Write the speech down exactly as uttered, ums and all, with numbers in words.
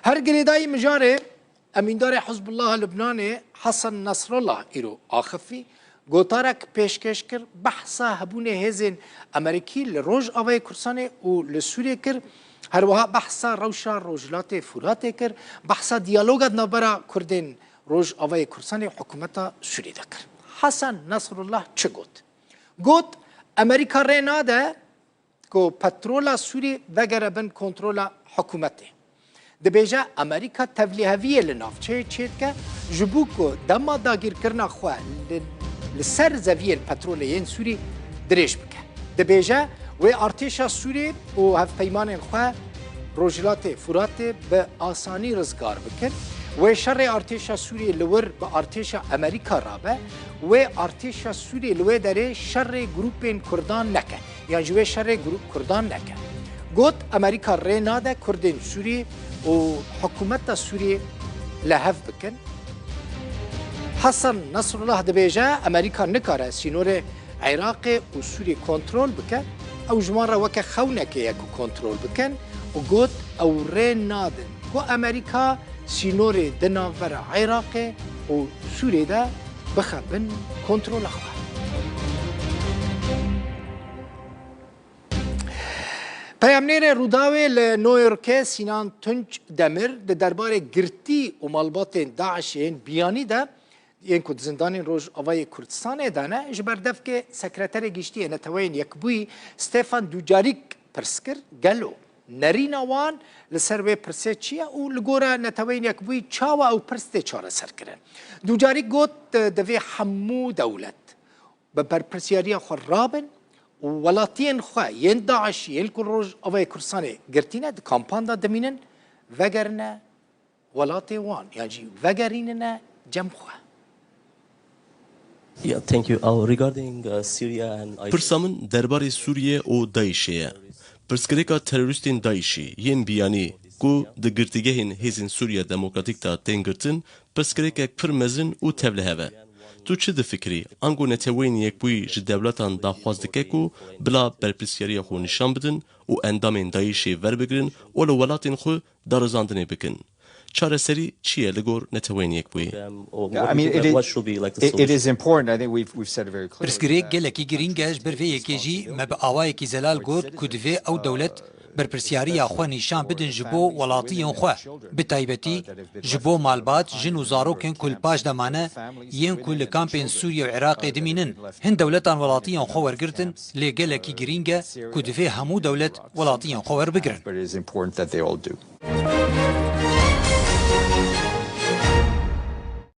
Her girêdayî mijarê, emîndarê Hizbullah Lubnanê Hesen Nesrullah îro axifî, gotarek pêşkêş kir, behsa hebûnê hêzên Amerîkî li Rojavayê Kurdistanê û li Sûriyê kir, herwiha behsa rewşa Rojhilatê Furatê kir, behsa diyaloga di navbera Kurdên Rojavayê Kurdistanê û hikûmeta Sûriyê de kir. Hesen Nesrullah çi got? Got, Amerîka rê nade ku petrola Sûrî vegere bin kontrola hikûmetê. Dibêje, Amerîka tevlîheviyê li navçeyê çêdike, ji bo ku dema dagîrkirina xwe li, li ser zeviyên petrolê yên Sûrî dirêj bike. Dibêje, wê artêşa Sûrî û hevpeymanên xwe Rojhilatê Furatê bi asanî rizgar bikin, wê şerê artêşa Sûriyê li wir bi artêşa Amerîka rabe, wê artêşa Sûriyê li wê derê şerê grûpên Kurdan neke. Yan jî wê şerê gru-, Kurdan neke. Got, Amerîka rê nade Kurdên Sûrî û hikûmeta Sûrî li hev bikin. Hesen Nesrullah dibêje, Amerîka nikare sînorê Iraqê û Sûrî kontrol bike. Ew ji wan re weke xewnekê ye ku kontrol bikin û got, ew rê nadin ku Amerîka sînorê di navbera Iraqê û Sûriyê de bixe bin kontrola xwe. Peyamnêrê Rûdawê li New Yorkê Sînan Tunç Demir di derbarê girtî û malbatên DAIŞ'ê yên biyanî de yên ku di zindanên Rojavayê Kurdistanê de ne, ji ber devkê Sekreterê Giştî yê Neteweyên Yekbûyî Stefan Dujarîk pirs kir, gelo nerîna wan li ser wê pirsê çi ye û li gora Neteweyên Yekbûyî çawa ew pirs tê çareserkirin? Dujarîk got, divê hemû dewlet bi berpirsiyariya xwe rabin û welatiyên xwe yên DAIŞ'î yên ku Rojavayê Kurdistanê girtî ne di kampan de dimînin, vegerine welatê wan, yan jî vegerînine cem xwe. Yeah, thank you. Uh, regarding, uh, Syria and ISIS. Pirsa min derbarê Sûriye û DAIŞ'ê ye. Pirsgirêka terorîstên DAIŞ'î yên biyanî ku di girtîgehên Hêzên Sûriya Demokratîk de tên girtin, pirsgirêkek pir mezin û tevlihev e. Tu çi difikirî? Ango Neteweyên Yekbûyî ji dewletan daxwaz dike ku bila berpirsyariya xwe nîşan bidin û endamên DAIŞ'ê verbigirin û li welatên xwe darizandinê bikin. Çareserî çi ye li gor Neteweyên Yekbûyî? Um, or Yeah, what I do you mean, think, it like, is, what should be, like, the it, it solution? Is important. I think we've, we've said it very clearly. Pirsgirêk gelekî girîng e, ji ber vê yekê jî me bi awayekî zelal got ku divê ew dewlet berpirsiyariya xwe nîşan bidin ji bo welatiyên xwe, bi taybetî ji bo malbat, jin û zarokên ku li paş de mane, yên ku li kampên Sûriye û Iraqê dimînin. Hin dewletan welatiyên xwe wergirtin, lê gelekî girîng e ku divê hemû dewlet welatiyên xwe werbigirin. But it is important that they all do.